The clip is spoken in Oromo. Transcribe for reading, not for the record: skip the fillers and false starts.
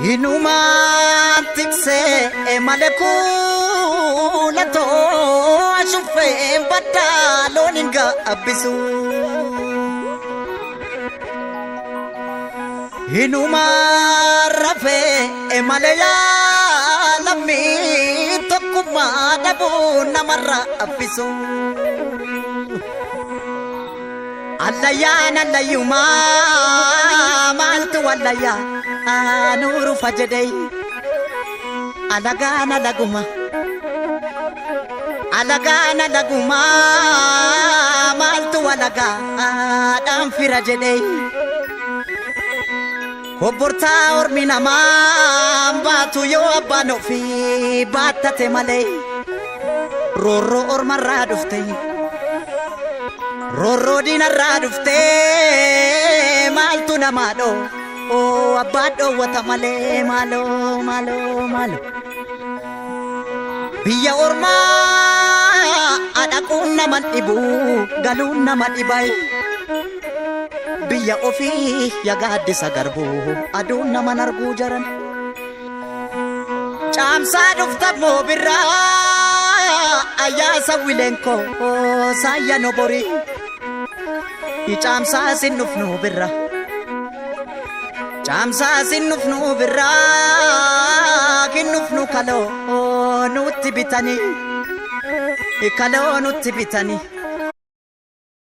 Hinumaan tiksee malee kuulatoo ashuffeen baddaa loon hin gaabbisu. Hinumaan rafee malee yaalamii tokkummaa dhabuu namarraa abbisu. Allayyaan allayyumaa maaltu wallayyaa nuurufa jedhee alagaan alaguma. Alagaan alagumaa maaltu alagaadhaan fira jedhee. Kobbortaa ormi namaa baatu yoo abbaan ofii baattate malee roorroo ormarraa dhufte. Roorroo diinarraa dhufte maaltu namaa dhoo abbaan dhoowwata malee maaloo maaloo maaloo. Biyya ormaa dhaquun nama dhibu galuun nama dhibai. Biyya ofii yagaaddisa garbu aduun nama arguu jaran. Caamsaa dhufta moo birraa ayyaasa wileenkoo saayya nobori. Caamsaa sin dhufnu birra. Caamsaa sin dhufnu birraa kinnufnu kaloo nutti bitanii. Kaloo nutti bitanii.